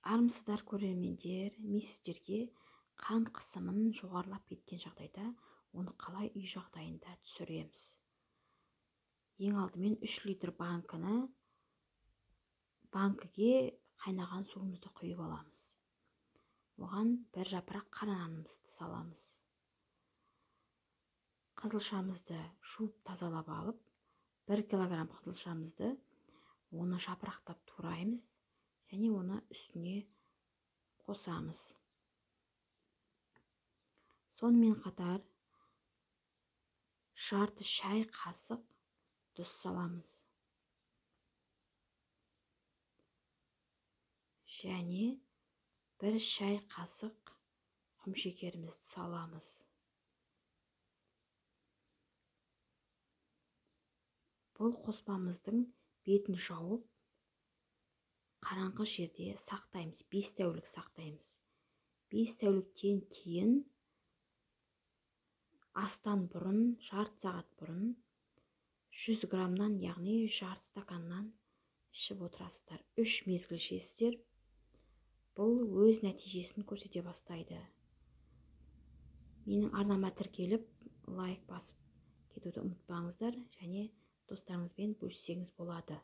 Армысыздар, көрермендер, мен сіздерге қан қысымын жоғарылап кеткен жағдайда оны қалай үй жағдайында түсіреміз. Ең алдымен 3 литр банкіге қайнаған суымызды құйып аламыз. Оған бір жапырақ қара нанымызды саламыз. Қызылшамызды жуып тазалап алып, 1 килограмм қызылшамызды оны жапырақтап тураймыз және оны үстіне қосамыз. Сонымен қатар жарты шай қасық тұз саламыз. Және 1 шай қасық құмшекерімізді саламыз. Бұл қоспамыздың бетін жауып, қараңғы жерде сақтаймыз, 5 тәулік сақтаймыз. 5 тәуліктен кейін астан бұрын, жарты сағат бұрын 100 граммнан, яғни жарты стаканнан ішіп отырасыздар. 3 мезгіл ішесіздер. Бұл өз нәтижесін көрсете бастайды. Менің арнама тіркеліп, лайк басып кетуді ұмытпаңыздар және достарыңызбен бөліссеңіз болады.